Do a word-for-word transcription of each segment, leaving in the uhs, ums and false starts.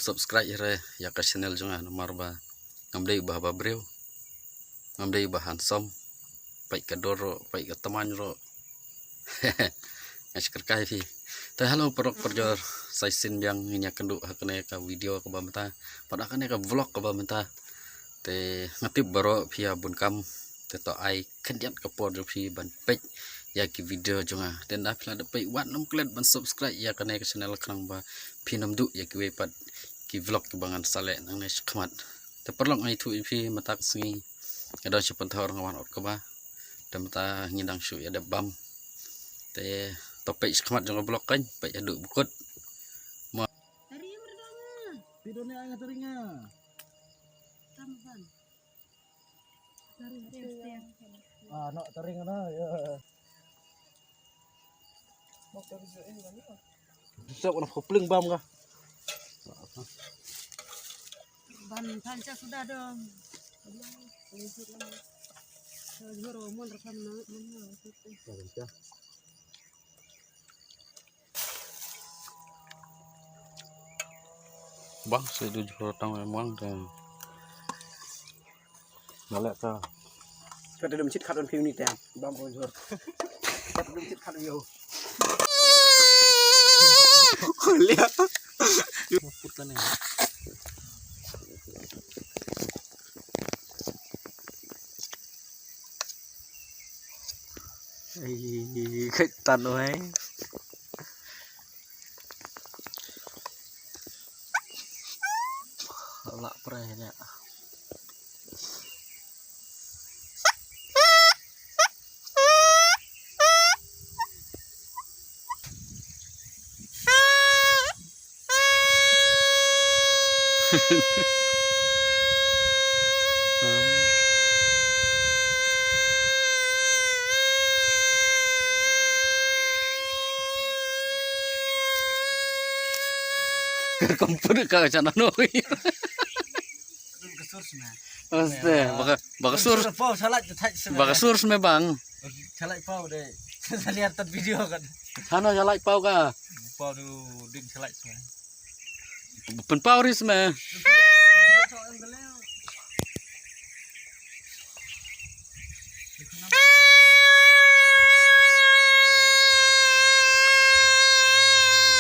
Subscribe ïa re ïa ka channel jong nga namar ba ngam dei ba haba briew, ngam dei ba handsome, peit ka dur ruh, peit ka tamañ ruh. Nga shu kyrkhu ïa phi. Te hello paralok parajor, sa shisien biang ngin ïa kynduh ha kane ka video kaba mynta, pat ha kane ka vlog kaba mynta. Te nga tip baroh phi ïa bun kam, te to ai khyndiat ka por jong phi ban peit ïa ki video jong nga. Te ynda phi la dep peit wat nym klet ban subscribe ïa kane ka channel khnang ba phin ym duh ïa kiwei pat ki vlog kiba ngan sa leh nangne shakhmat. Te paralok, nga ïathuh ïa phi mynta ka sngi nga don sha Pynthor, nga wan ot kaba, te mynta ngi dang shu ïa dep bam. Te to peit shakhmat jong ka vlog kan, peit haduh ba kut. Mo. Tari merdong. Phi don ne ai nga tari nga. Tam ban. Tari, tari. Ah, no tari nga na. Ya. Sep na kopling bam ka. Ban than cha sudah dong. Jhur mon rakam na, mon na. Bang, sa du jhur tang memang dan. Nalek ka. Ka dum chit khat on phi ni te. Bang ko jhur. Ka dum chit khat yo. Lia. Put ka ne. Ai, kait tan oi. Lak prai nya. Ka kompor ka chana noi. Aste, baka, baka sur. Pau, salat, salat, salat. Baka sur me bang. Salat pau de. Salat tat video kan. Hano salat pau ka? Pau tu ding salat semua. Pynpaw ris me.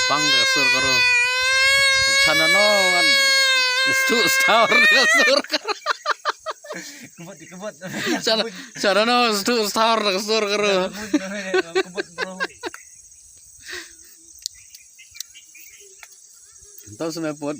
Bang da ka sur ka ru. Chana no kan. Stu star da ka sur ka ru. Kebut, kebut. Chana, chana no stu star da ka sur ka ru. Kebut, kebut, bro. Tau sa me put.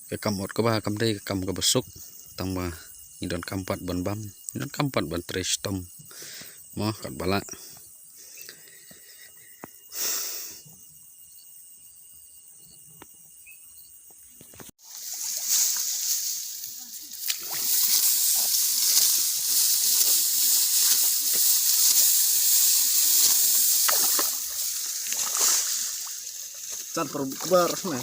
Ka kam ot kaba, kam dei ka kam kaba suk, tang ba ngi donkam pat ban bam, ngi donkam pat ban trei shitom. Mo, katba lah. Tan per bar na.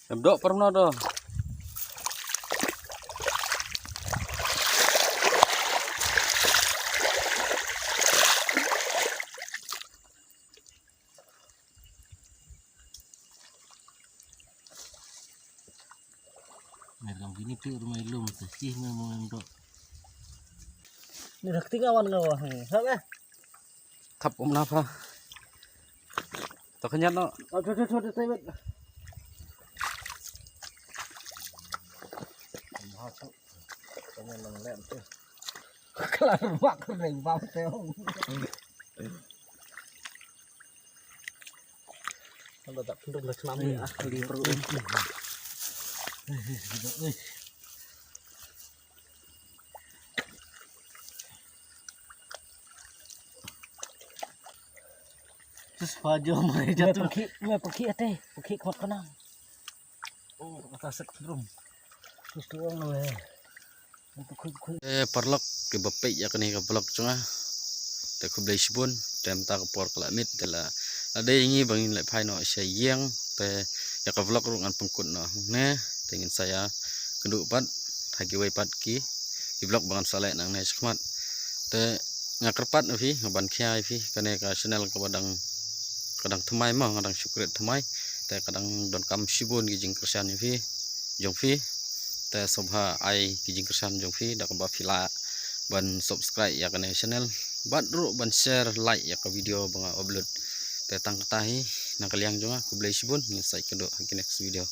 Em dok pernah dah. Mer kam kini pi rumai lum tu sih mer mo em dok. Ni rak tinga wan ngawa. Hei, hap eh. Thap um napa. Tak kenyat no. Aduh, aduh, aduh, aduh, aduh. Kelar mak kering bang teo. Anda tak kendung dah senam ni ah, keliru. Terus pajo mai jatuh. Pergi, pergi ate, pergi kuat kenang. Oh, atas setrum. Terus turun lah. Te paralok kiba peit ïa kane ka vlog jong nga. Te khublei shibun, te mynta ka por ka la miet, te la, la dei ngi ba ngin leit phai noh sha ïing, te ïa ka vlog ruh ngan pynkut noh ne, te ngin sa ïa kynduh pat ha kiwei pat ki, ki vlog ba ngan sa leh nangne shakhmat. Te nga kyrpad ïa phi, nga ban khia ïa phi, kane ka channel kaba dang, ka dang thymmai mo, nga dang shu create thymmai, te ka dang donkam shibun ki jingkyrshan ïa phi, jong phi. Te sngewbha ai ki jingkyrshan jong phi da kaba phi lah ban subscribe ïa kane channel bad ruh ban share, like ïa ka video ba nga upload. Te tang kata hi na ka liang jong nga, khublei shibun, ngin sa ïakynduh ha ki next video.